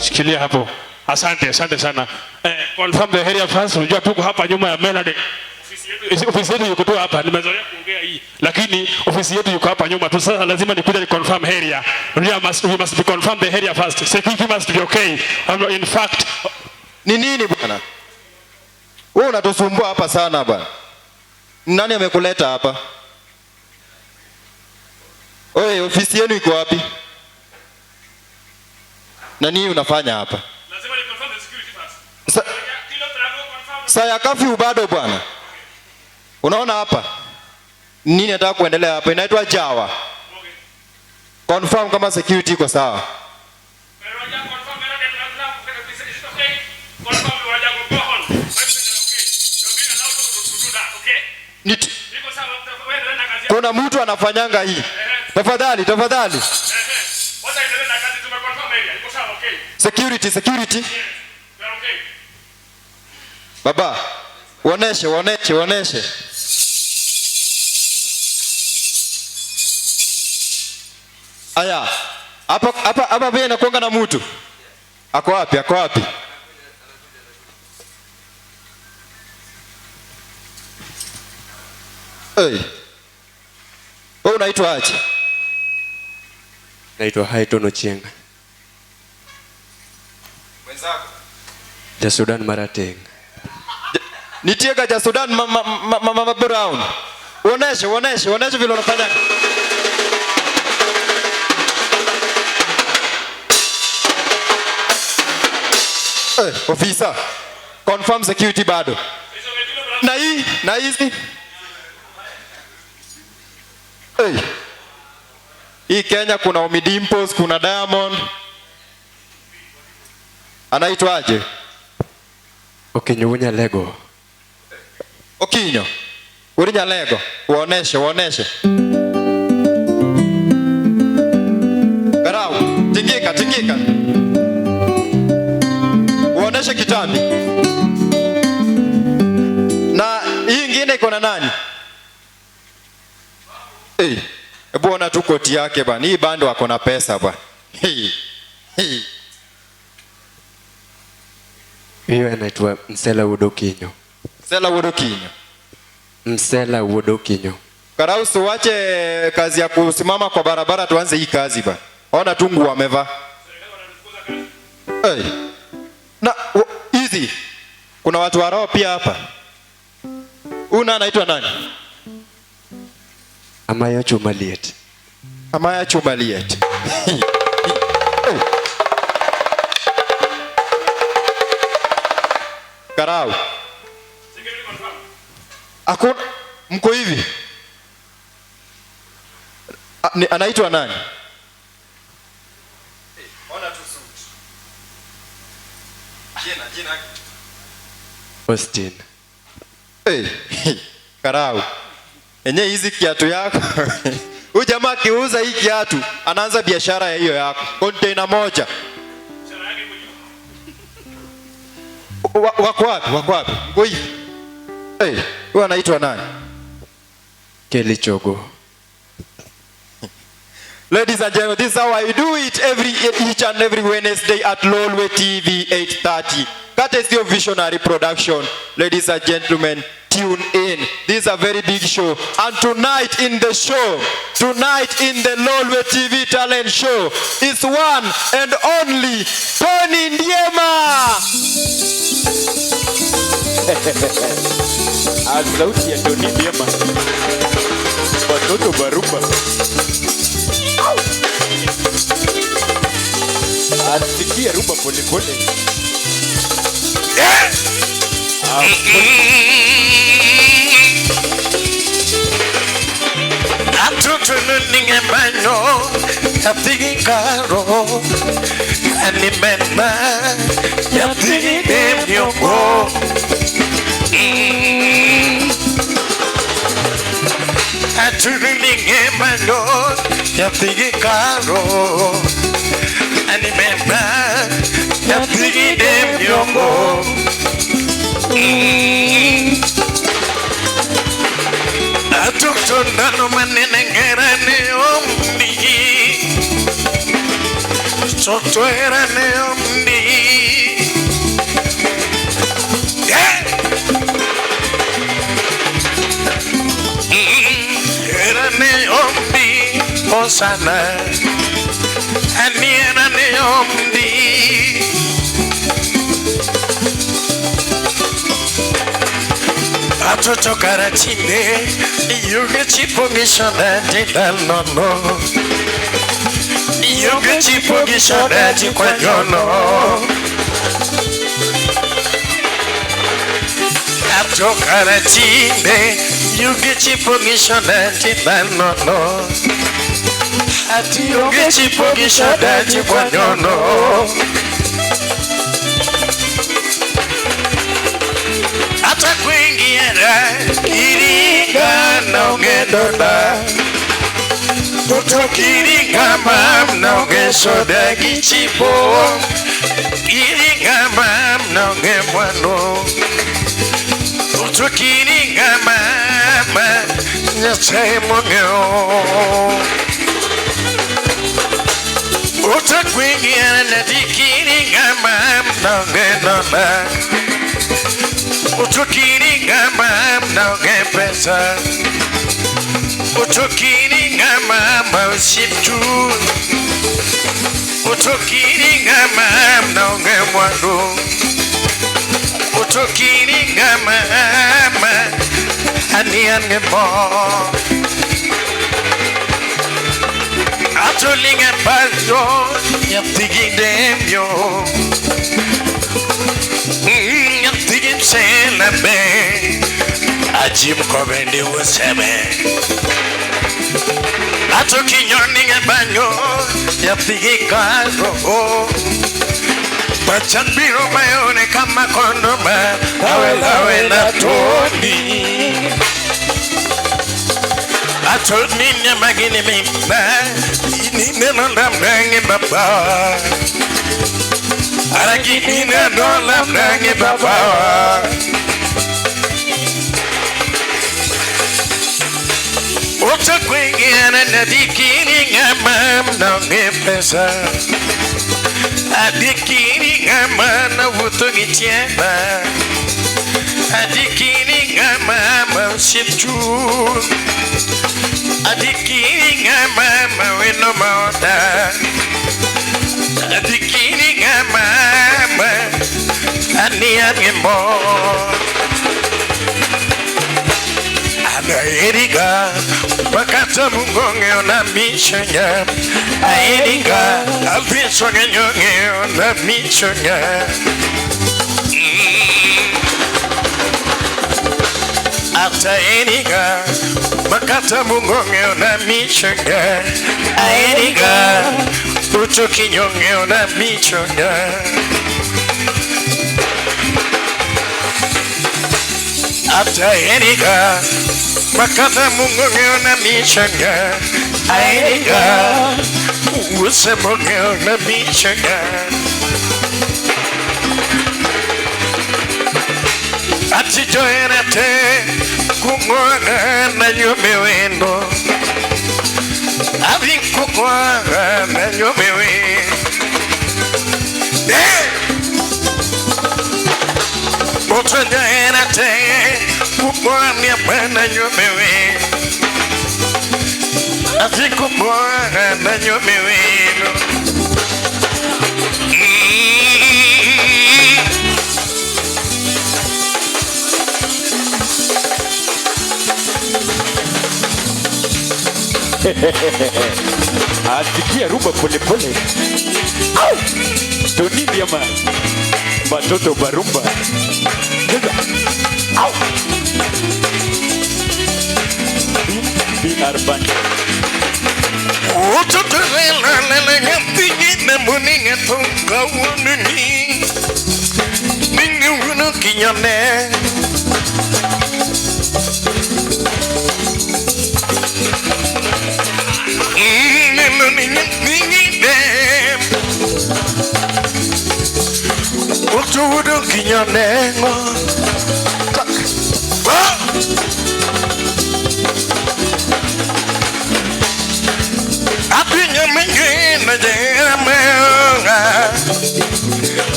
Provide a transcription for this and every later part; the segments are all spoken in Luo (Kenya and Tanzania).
Shikilia hapo. Asante, asante sana. Confirm the area first. Unajua tuko hapa nyuma ya Melody. Ofisi yetu yuko tu hapa. Nimezoea kuongea hii. Lakini ofisi yetu yuko hapa nyuma tu. Sasa lazima nikuje ni confirm area. Unajua we must be confirm the area first. Security must be okay. In fact, Ni nini bwana? Wewe unatusumbua hapa sana bwana. Nani amekuleta hapa? Oye, ofisi yenu iko wapi? Na nini unafanya hapa? Lazima ni confirm the security first. Saa ya curfew bado bwana. Unaona hapa? Nini nataka kuendelea hapa? Inaitwa Jawa. Okay. Confirm kama security iko sawa. Kuna mtu anafanyanga hii. Tafadhali, tafadhali. Security, security. Baba, uoneshe, uoneshe, uoneshe. Aya. Hapa hapa hapa pia inakuanga na mtu. Ako wapi? Ako wapi? Hey. Wewe unaitwa aje? Naitwa Haiton Ochieng. Mwenzako. Ja Sudan Marateng. Nitiega ja Sudan ma, ma, ma, ma, ma, Brown. Uoneshe, uoneshe, uoneshe vile unafanya. Officer, confirm security bado. Na hii, na hizi. Hey. Hii Kenya kuna Omidimpos, kuna Diamond. Anaitwaje? Okinyo Wunyalego. Okinyo. Wunyalego. Uoneshe, uoneshe. Garau, tingika, tingika. Uoneshe kitambi. Na hii ingine iko na nani? Hey, hebu ona tu koti yake bwana. Hii bando ako na pesa bwana. Hey. Hey. Hiyo anaitwa Msela Wuodokinyo. Msela Wuodokinyo. Msela Wuodokinyo. Karausu, wache kazi ya kusimama kwa barabara tuanze hii kazi bwana. Ona tu nguo amevaa. Hey. Na hizi kuna watu wa roho pia hapa. Una anaitwa nani? Amaya Chumaliet. Amaya Chumaliet. Karau. Hakuna mko hivi. Anaitwa nani? Ona tu suit. Jina, jina. Austin. Hey, Karau. Enye hizi kiatu yako. Huyu jamaa akiuza hii kiatu, anaanza biashara ya hiyo yako. Container moja. Wako wapi? Wako wapi? Mko hivi. Hey, huyu anaitwa nani? Kelly Chogo. Ladies and gentlemen, this is how I do it each and every Wednesday at Lolwe TV 8:30. Courtesy of Visionary Production. Ladies and gentlemen, tune in. This is a very big show. And tonight in the show, tonight in the Lolwe TV Talent Show, is one and only Tony Ndiema. Sauti ya Tony Ndiema. Watoto baruba. Asikia rumba pole pole. Atutununingemanyo yatigikaro animema yatigidemyongo Atutununingemanyo yatigikaro animema yatigidemyongo Atutundano manene ngerane omni Sotuerane omni Sana Aniera ne omdi Atoto karatine Yuge chipo gishona dilanono Yuge chipo gishona dikwanyono Atoto karatine Yuge chipo gishona dilanono Ati yuge chipo gishona dikwanyono Kiringa na ungedona Utokiringa mam na ungesoda kichipo Kiringa mam na ungemwano Utokiringa mama Nyasaye mongeo Utakwingia na dikiringa mam na ungedona Utokiringa mam na ungepesa Utokiringa mama usitu Utokiringa mam na ungemwandu Utokiringa mama Aniangemo Atolinga payo Yatigindemyo Yatigim selabe Ajim kobendi usebe Atokinyoninga banyo Yatigikaro Pachan biro mayone kama kondoma Lawe lawe na toni Atoni nyamagini mimba Inine nonda mnangi baba Aragini nonda mnangi baba Utakwingiana na dikini ngama mnonge pesa Adikini ngama na wutungi tiema Adikini ngama msipchu Adikini ngama maweno maoda Adikini ngama aniangemo Aeriga wakata mungongeo na michonya Aeriga alpisongeo na michonya Ataeriga wakata mungongeo na michonya Aeriga utokinyongeo na michonya Ataeriga wakata mungongeo na michonya Aeriga usemongeo na michonya Atijoerate kungona na nyumewendo Avi kungona na nyumewe Otojoerate kungona na nyumewe Avi kungona na nyumewendo Asikia rumba pole pole. Au! Tony Diama. Batoto barumba. Cheza. Au! BR Band.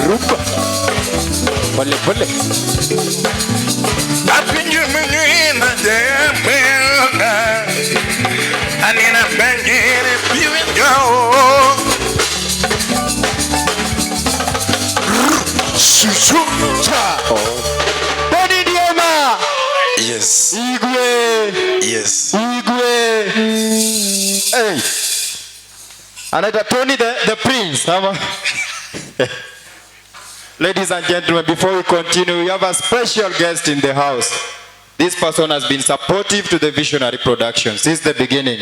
Rumba. Pole pole. Apinju mnyina jembe Anina bengere biwinjo Susu cha Tony Ndiema. Yes. Igwe. Yes. Igwe. Hey. Anaitwa Tony the Prince. Ama? Ladies and gentlemen, before we continue, we have a special guest in the house. This person has been supportive to the Visionary Production since the beginning.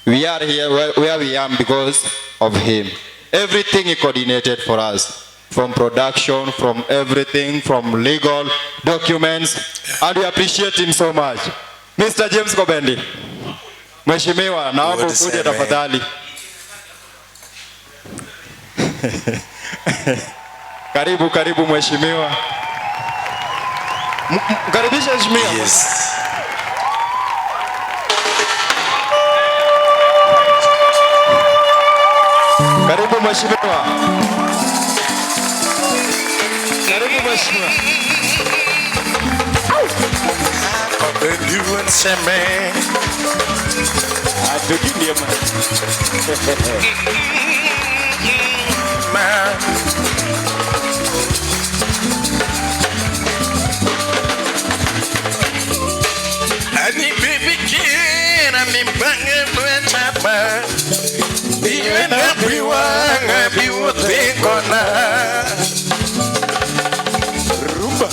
We are here where we are because of him. Everything he coordinated for us, from production, from everything, from legal documents, and we appreciate him so much. Mr. James Kobendi, Mheshimiwa, naomba Wote ukuje seme. Tafadhali. Karibu, karibu mheshimiwa. Mkaribishe mheshimiwa. Yes. Karibu mheshimiwa. Karibu mheshimiwa. Kobendi seme. Atoki Ndiema. Ma. Ani baby kid, ani bange chapa. Iwe na biwanga biwote kona. Rumba.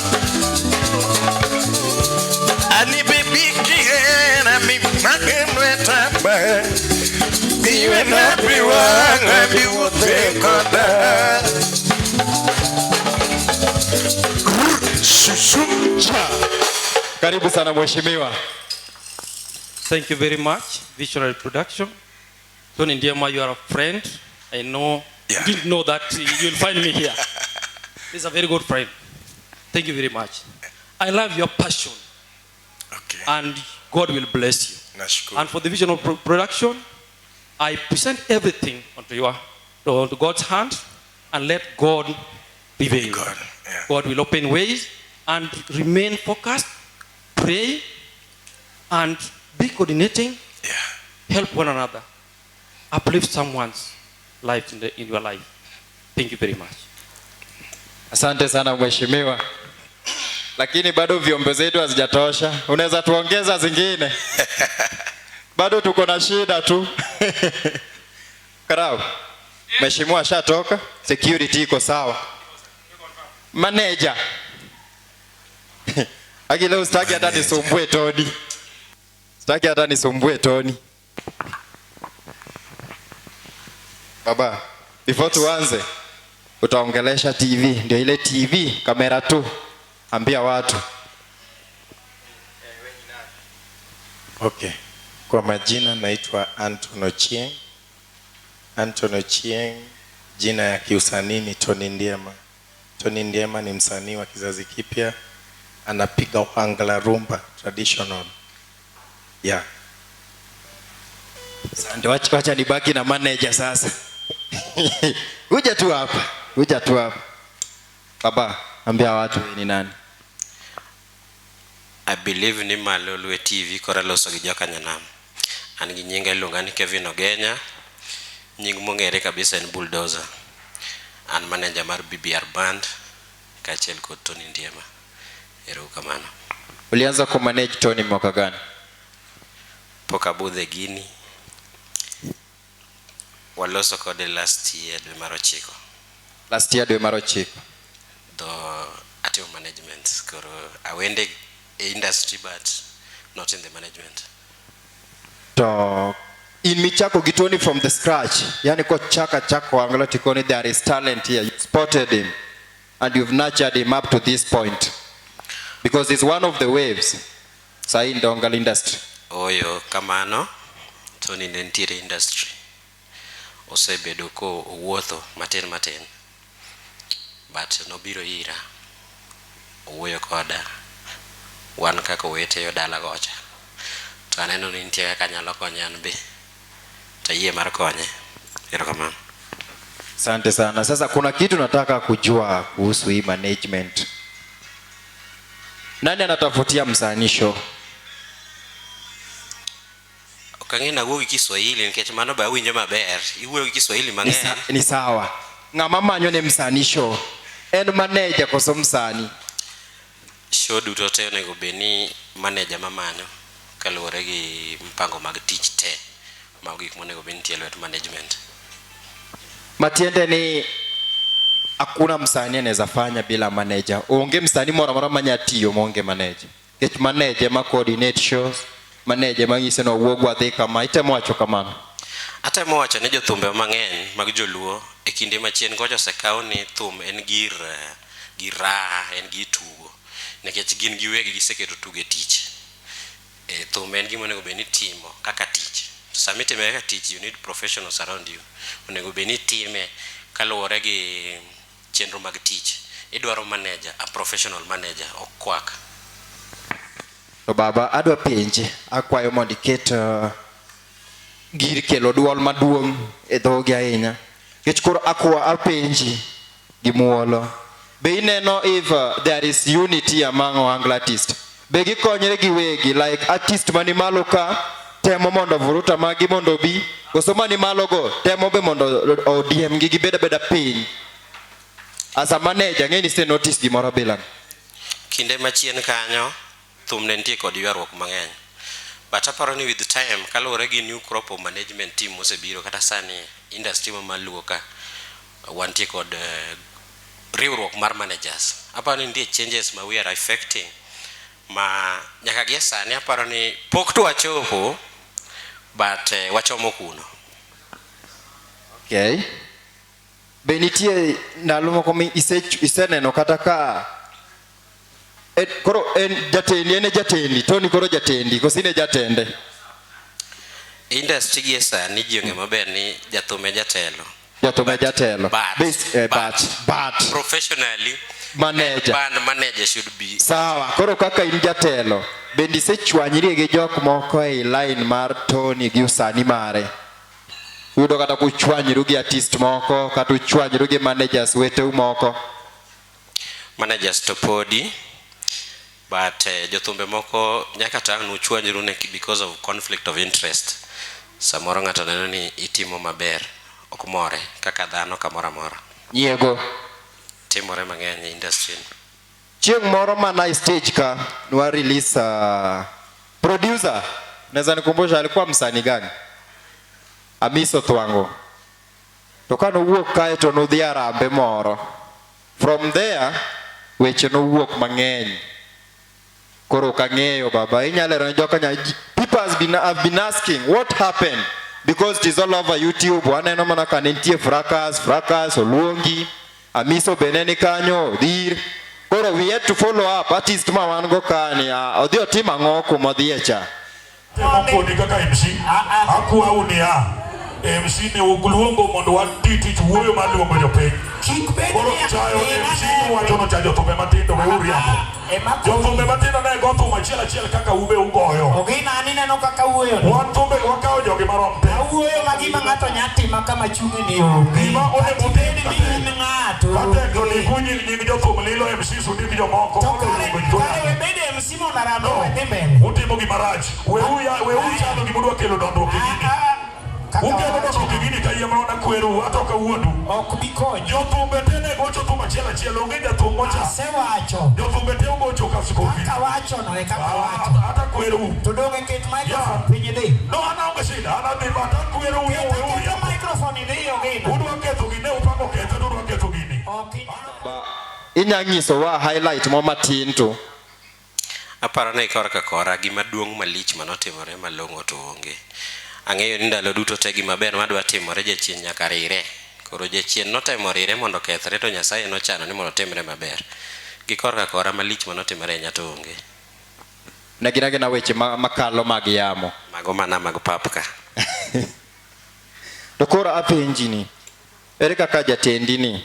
Ani baby kid, ani bange chapa. Iwe na biwanga biwote kona. Shushu cha. Karibu sana mheshimiwa. Thank you very much, Visionary Production. Tony Ndiema, you are a friend. I know, Yeah. Didn't know that you'll find me here. He's a very good friend. Thank you very much. I love your passion. Okay. And God will bless you. Nashukuru. And for the Visionary Production, I present everything onto God's hand and let God prevail. God, yeah. God will open ways and remain focused, pray, and be coordinating. Yeah. Help one another. Uplift someone's life in your life. Thank you very much. Asante sana mheshimiwa. Lakini bado vyombo zetu hazijatosha. Unaweza tuongeza zingine? Bado tuko na shida tu. Karau. Mheshimiwa ashatoka, security iko sawa. Manager. Aki leo sitaki hata nisumbue Tony. Sitaki hata nisumbue Tony. Baba, before tuanze utaongelesha TV, ndio ile TV kamera tu. Ambia watu. Okay. Kwa majina naitwa Anton Ochieng. Anton Ochieng, jina ya kiusanii ni Tony Ndiema. Tony Ndiema ni msanii wa kizazi kipya, anapiga ohangla rumba traditional. Yeah. Asante, wacha nibaki na manager sasa. Kuja tu hapa. Kuja tu hapa. Baba, ambia watu wewe ni nani? I believe ni Malolwe TV kora loso gi joka Nyanam. An gi nyinga iluonga ni Kevin Ogenya. Nying mong'ere kabisa en Bulldozer. An manager mar BBR Band kaachiel kod Tony Ndiema. Erokamano. Ulianza ku manage Tony mwaka gani? Pok abudhe gini. Waloso kode last year dwe mar 9. Last year dwe mar 9. Though atimo management koro awende e industry but not in the management. To in michako gi Tony from the scratch, yani ko chaka chako anglo tikoni there is talent here. You spotted him and you've nurtured him up to this point because he's one of the waves sahi in Dongal industry. Oyo kamano, Tony ne nitiere industry. Osebedo ko owuotho matin matin. But nobiro ira, owuoyo koda, wan kaka owete yo dala kocha. To aneno ni nitie kaka anyalo konye an be. To ayie mar konye. Erokamano. Asante sana. Sasa kuna kitu nataka kujua kuhusu hii management. Nani anatafutia msanii show? Ok ang'e nawuo gi Kiswahili nikech mano be awinjo maber. Iwuoyo gi Kiswahili Ni, mang'eny. ni sawa. Ng'ama manyo ne msanii show? En manager koso msanii? Show duto te onego bed ni manager mamanyo kaluwore gi mpango mag tich te mago gik monego bed ni nitie e lwet management. Matiende ni hakuna msanii anaweza fanya bila manager. Onge msanii moro amora manya tiyo maonge manager. Nikech manager ema coordinate shows, manager ema ng'ise ni wawuog wadhi kama, itemo wacho kamano. Atemo wacho ni jothumbe mang'eny mag joluo e kinde machien kocha osekaw ni thum en gir gir raha en gir tugo nikech gin giwegi giseketo tugo e tich. E, thum en gima onego bed ni itimo kaka tich. To sama itime kaka tich you need professionals around you. Onego bed ni itime kaluwore gi chenro mag tich. Idwaro manager, a professional manager, ok kwak. To baba adwa penje, akwayo mondo iket gir kelo duol maduong' e dhogi ahinya. Nikech koro akwa apenji gi muolo. Be ineno if there is unity among Ohangla artist? Be gikonyre giwegi like artist mani malo ka temo mondo vuruta magi mondo obi, koso mani malo go temo be mondo odiem gi gibed abeda piny. As a manager, ng'e ni ise notice gimoro bilano. Kinde machien kanyo, thum ne nitie kod ywaruok mang'eny. But aparo ni with time, kaluwore gi new crop of management team mosebiro, kata sani industry ma maluo ka, wantie kod riwruok mar managers. Aparo ni nitie changes ma we are affecting ma nyaka gie sani aparo ni pok to wachopo but wachomo kuno. Okay. Be nitie ndalo moko mi iseneno kata ka koro en jatendi, en e jatendi, Tony koro jatendi, koso in e jatende? Industry gie sani ji ong'e maber ni jathum e jatelo. Jathum e jatelo. But, But professionally, manager. Band manager should be. Sawa, koro kaka in jatelo, bende isechwanyri gi jok moko ei line mar Tony gi usani mare? Uyudo kata kuchwanyru gi artist moko, kata uchwanyru gi managers weteu moko? Managers to podi, but jothumbe moko nyaka to ang' uchwanyru ne because of conflict of interest. Samoro ng'ato neno ni itimo maber, ok more kaka dhano kamoro amora. Nyiego. Timore mang'eny e industry ni. Chieng' moro mana e stage ka, nwa release producer, naweza nikumbusha alikuwa msanii gani? Amiso Thwango. To ka nowuok kae to nodhi Arambe moro. From there, weche nowuok mang'eny. Koro ok ang'eyo baba, inyalo lero ne joka nya, people have been asking what happened because it is all over YouTube. Waneno mana ka nitie fracas, fracas, oluongi, Amiso bende ni kanyo, odhir. Koro we had to follow up artist ma wan go kani, odhi otim ang'o kuma odhiye cha. Temo kodi kaka MC, akwau niya, MC ne uluongo mondo wati tich wuoyo mar luongo jopiny. Koro chayo MC wacho no cha jothumbe matindo we uriambo. Jothumbe matindo ne go thum achiel achiel kaka ube ugoyo. Ogina ani neno kaka wuoyo. Wan thumbe wakawo jogi marom te. Awuoyo ma gima ng'ato nya tima kama chungi ni onge. Gima onego Kata ibed ni in ng'ato. Katek to ndiku nying jothum lilo MC sundik jomoko. To Koro luongo ji. kare we bed MC mondo Arambe we dhi mbele. Utimo gima rach. Weuru chano gima udwa kelo dondruok e gini. Ukelo dondruok e gini kayiem nono kweru ato kawuondu. Ok bi konyo. Jothumbe te ne gocho thum achiel achiel onge jathum mocha. Asewacho. Jothumbe te ogocho kaskofi. Kaka wacho no e kaka wacho. Hata kweru. To donge ket microphone piny idhi. No an aonge shida an adhi but akwerou ni Ket weuru aketa riambo. microphone idhi Ogina. Udwa ketho gini ne upango ketho to udwa ketho gini. Ok Inya nyiso wa highlight mo matin to. Aparo ni korka kora gima duong' malich manotimore malong'o to onge. Ang'eyo ni ndalo duto te gima ber madwa timore jachien nyaka rire. Koro jachien notemo rire mondo okethre to Nyasaye nochano ni mondo otimre maber. Gi korka kora malich manotimore ahinya to onge. Ne gin agina weche makalo mag yamo. Mago mana mag pap ka. To koro apenji ni, ere kaka jatendi ni,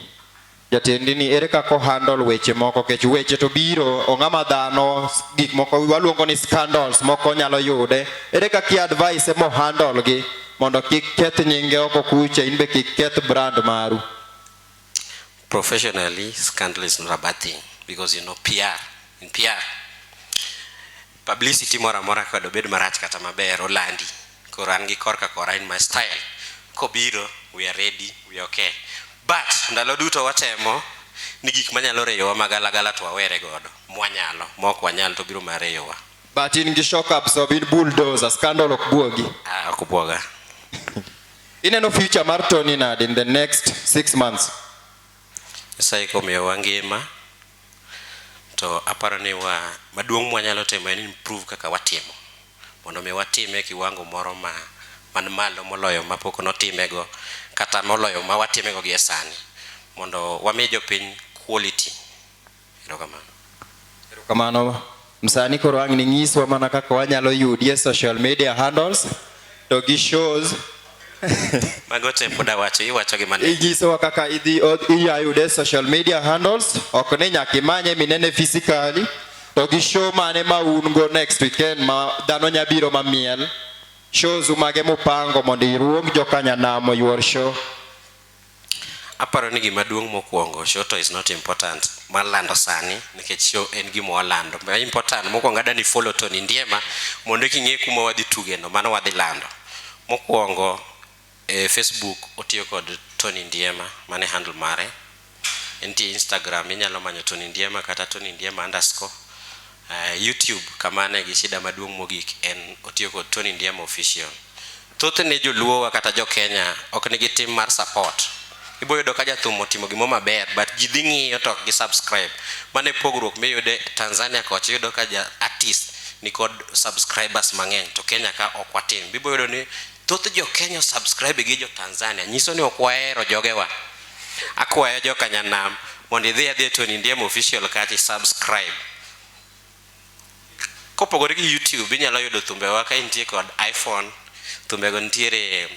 jatendi ni ere kaka handle weche moko kech weche to biro ong'ama dhano gik moko waluongo ni scandals moko nyalo yude. Ere kaka i advise mo handle gi mondo kik keth nyinge oko kucha in be kik keth brand maru. Professionally, scandal is not a bad thing because you know PR. In PR, Publicity moro amora kod obed marach kata maber olandi. Koro an gi korka kora in my style. Kobiro, we are ready, we are okay. But ndalo duto watemo ni gik manyalo reyowa magalagala to wawere godo. Mwanyalo, mok wanyal to biro mar reyowa. But in gi shock absorbing bulldozer, scandal ok buogi. Ah, ok buoga. Ineno future mar Tony nade in the next 6 months? Nyasaye komiyowa ngima to aparo ni wa maduong' mwanyalo timo en improve kaka watimo mondo mi watime e kiwango moro ma man malo moloyo mapok notimego kata moloyo ma watimego gie sani mondo wami jopiny quality. Erokamano. Kamano msani koro ang' ni nyiswa mana kaka wanyalo yudi e social media handles to gi shows. Mago te pod awacho, iwacho gi maneno. Inyisowa kaka idhi inya yude e social media handles, ok ni nyaka imanye minene physically, to gi show mane ma un go next weekend ma dhano nya biro mamiel, shows mage mupango mondo iruong jokanyanam oyuor show. Aparo ni gima duong' mokwongo, show to is not important mar lando sani nikech show en gima walando. Ma important mokwongo adwa ni follow Tony Ndiema mondo king'e kuma wadhi tugeno, mano wadhi lando. Mokwongo e Facebook otiyo kod Tony Ndiema, mano e handle mare. Entie Instagram inyalo manyo Tony Ndiema kata Tony Ndiema underscore. YouTube kama ane gi shida maduong' mogik en otiyo kod Tony Ndiema official. Thothne joluowa kata jo Kenya ok nigi tim mar support. Ibo yudo ka jathum otimo gimoro maber but ji dhi ng'iyo to ok gi subscribe. Mano e pogruok miyude Tanzania kocha, iyudo ka ja artist nikod subscribers mang'eny to Kenya ka ok watim. Ibo yudo ni thoth jo Kenya subscribe gi jo Tanzania, nyiso ni ok wahero jogewa. Akwayo joka nyanam mondo idhi adhiya Tony Ndiema official kacha i subscribe. Kopogore gi YouTube, inyalo yudo thumbewa ka intie kod iPhone. Thumbego nitiere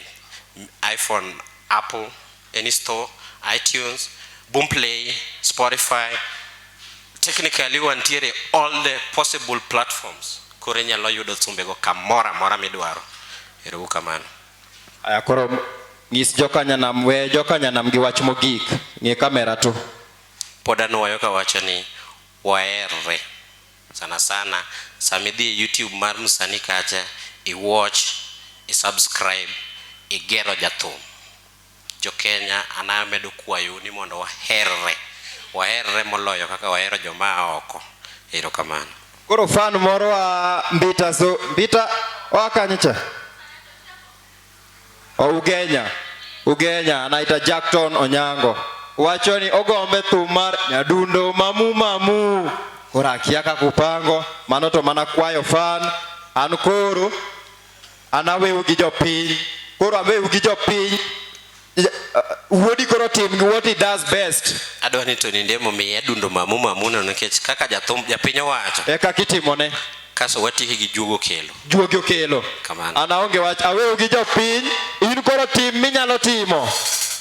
iPhone, Apple, any store, iTunes, Boomplay, Spotify. Technically wantiere all the possible platforms. Koro inyalo yudo thumbego kamoro amora midwaro. Ero uru kamano. Aya, koro nyis jokanyanam, we jokanyanam gi wach mogik, ng'i kamera tu. Pod anuoyo kawacho ni waherre. Sana sana sama idhi e YouTube mar msanii kacha, i watch, i subscribe, igero jathum. Jo Kenya an amedo kwayou ni mondo waherre. Waherre moloyo kaka wahero joma a oko. Erokamano. Koro fan moro a Mbita, so Mbita oa kanye cha? O Ugenya. Ugenya anaita Jackton Onyango. Wacho ni ogombe thum mar nyadundo mamu mamu. Koro akia kaka upango, mano to mana kwayo fan. An koro an aweu gi jopiny. Koro aweu gi jopiny. Wuodi koro tim gi what he does best. Adwa ni Tony Ndiema omiye adundo mamu mamu no nikech kaka jathum japiny owacho. E kaka itimone. Kaso watieke gi juogo kelo. Juogi okelo. Kamano. An aonge wach, aweu gi jopiny, in koro tim minyalo timo.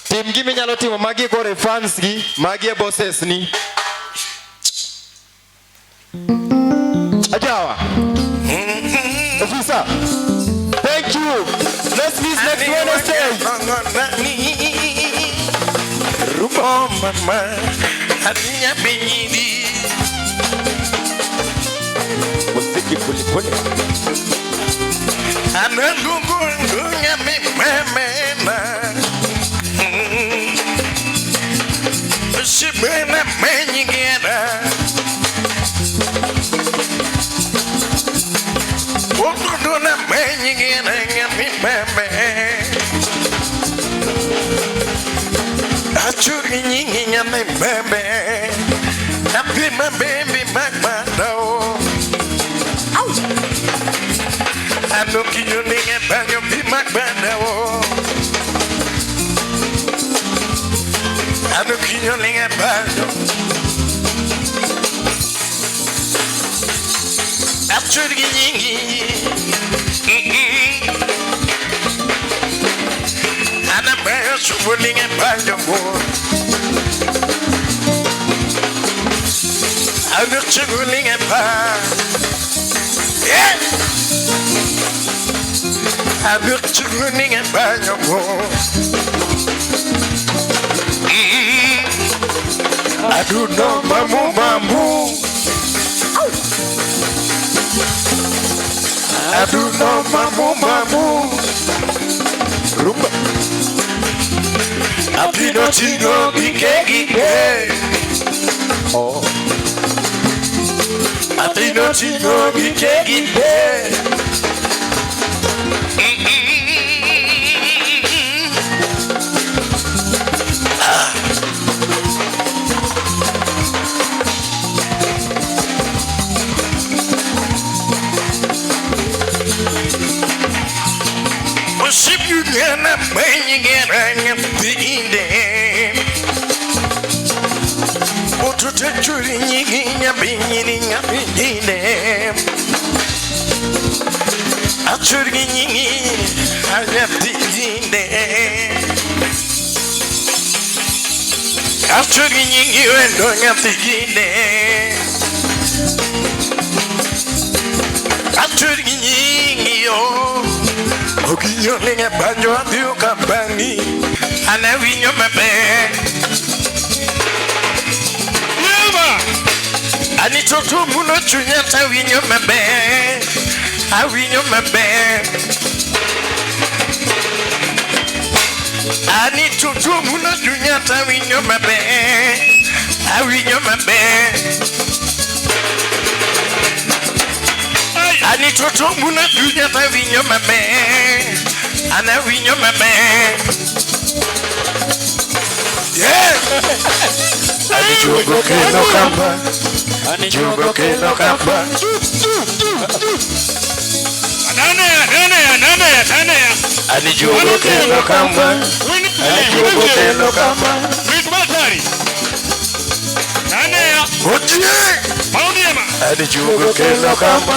Tim gima inyalo timo, magi koro e fans gi, magi e bosses ni. Ajawa. Officer. Thank you. Let's meet next Wednesday. Oh mama, adinya benyidi. Muziki polepole. Anangungungunya mi memena. Shibena menyigera. Otuduna menyigera mi meme. Achuri nyingi mi meme. Happy my baby magmado. Anokinyuninge banyo bi magbado. Anokinyuninge banyo. Achuri nyingi. Anambayo shubulinge banyo mo. Anokinyuninge banyo. Yeah. Anokinyuninge banyo mo. I do know mamu mamu. Aduno mamu mamu. Rumba. Apino tingo gike gike. Oh. Apino tingo gike gike. Okinyolinga banjo adhiyo kabani anawinyo maber. Yema ani toto muno chunya tawinyo maber, awinyo maber. Ani toto muno chunya tawinyo maber, awinyo maber. Ani toto muno chunya tawinyo maber, anawinyo maber. Yeah. Ani juogo kelo kamba, ani juogo kelo kamba. Anane, anane, anane, anane. Ani juogo kelo kamba, ani juogo kelo kamba. Wit matari. Anane. Otie. Maoniema. Ani juogo kelo kamba,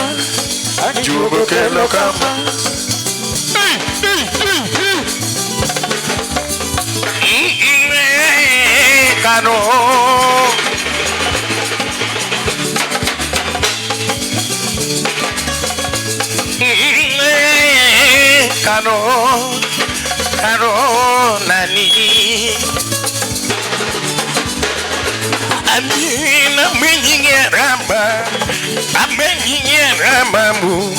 ani juogo kelo kamba. Kano. Kano, kano nani. Amina menyinge ramba, amenyinge ramba mu.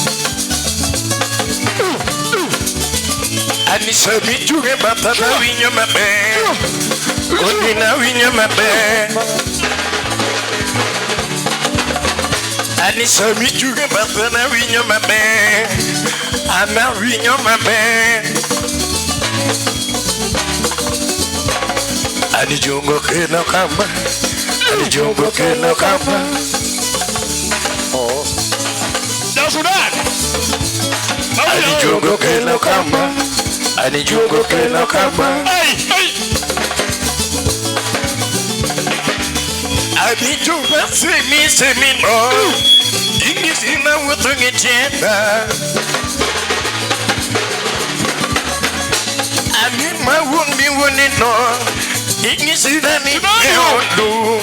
Ani sabi chuge batata winyo mabe. Odina winyo mabe. Ani sabi chuge batata winyo mabe. Ana winyo mabe. Ani jungo kelo kamba. Ani jungo kelo kamba. Oh. Sudan. Ani jungo kelo kamba. Ani jungo kelo kamba. Ay, ay. Ani jungo semi semi no. Ingisi na wutungi chenda. Ani ma wundi wundi no. Ingisi na ni eodu.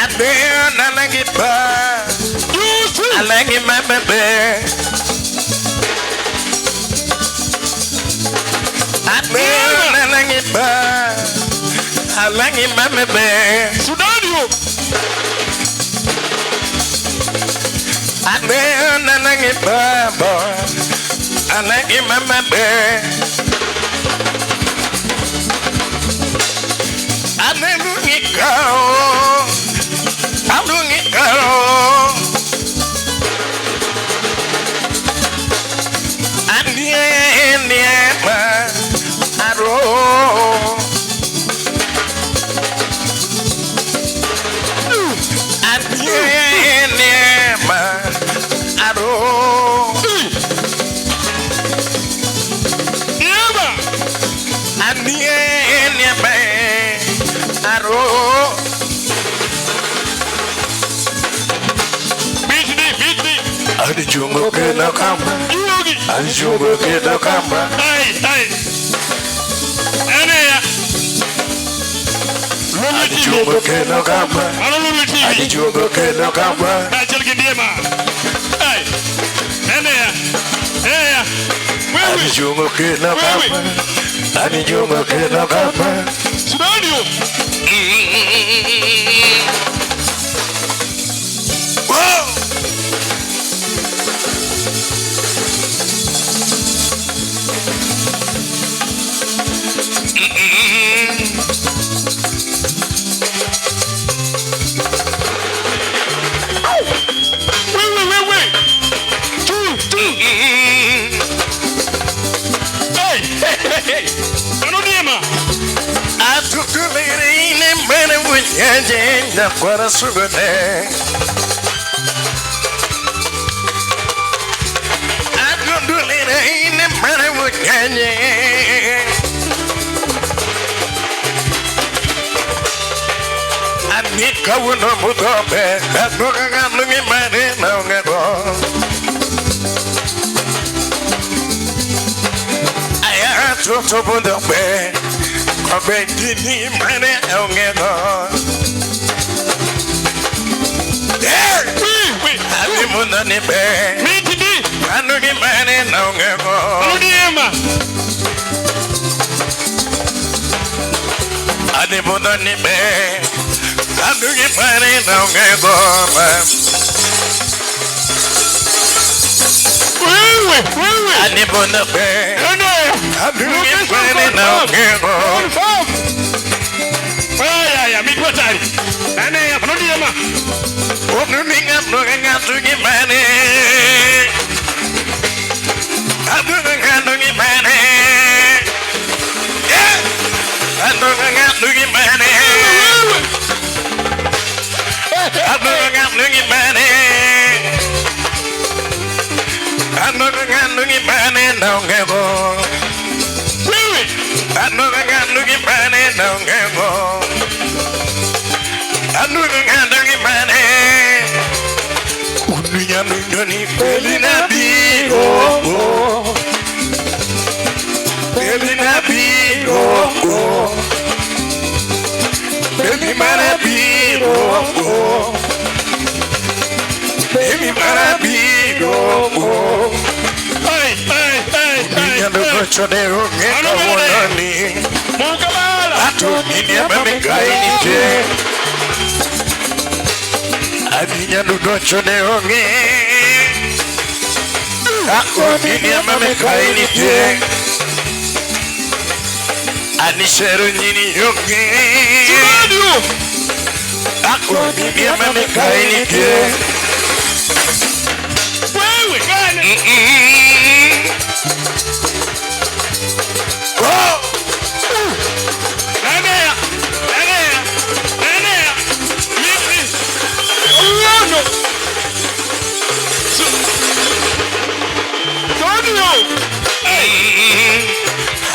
Ade na langi pa. Alangi mama be. Ade na langi pa. Alangi mama be. Sudanio. Ade na langi pa boy. Alangi mama be. Ade lungi kao. Alungi kao. Ani jungo kelo kamba. Ani jungo kelo kamba. Ay, ay. Ane ya. Ani jungo kelo kamba. Ani jungo kelo kamba. Kachel gidiema. Ay. Ane ya. Eh ya. Ani jungo kelo kamba. Ani jungo kelo kamba. Sudanio. Anodiema. Atukulirine mene wunyaje na kwara sugone. Atukulirine mene wunyaje. Anika wuno mutobe, atuka nungi mene na ungego. Aya tuto bundobe. Abedini mane ongego. Abi munda ni be. Mitidi. Anugi mane ongego. Anodiema. Abi munda ni be. Anugi mane ongego. Wewe, wewe. Abi munda be. Anugi mane ongego. Haya, mitwa tari. Nane ya Anodiema. Onuninga nunga tungi mane. Adunga nungi mane. Adunga nungi mane. Adunga nungi mane. Adunga nungi mane nongego. Adunga nungi mane nongego. Adunga nungi mane. Ununya belina biro, belina biro, beli mana biro, beli mana biro. Hey, hey, hey, hey. Ununya nukocho de ungeka wononi. Mukabala. Atu ninia mamikai nite. Abinya nudocho de onge. Ako ninia mamikai nite. Anisheru nyini yonge. Ako ninia mamikai nite. Wewe gani? Oh! Nane. Nane. Nane. Mimi. Uono. Tonio.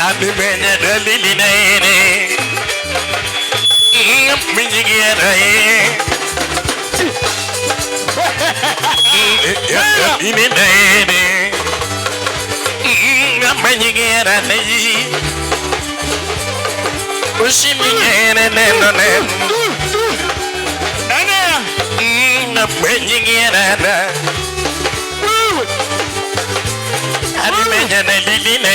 Abimenya dalili na ene. Minyigira e. Dalili na ene. Minyigira na e. Ushiminyere neno neno. Nane. Minyigira na. Abimenya dalili na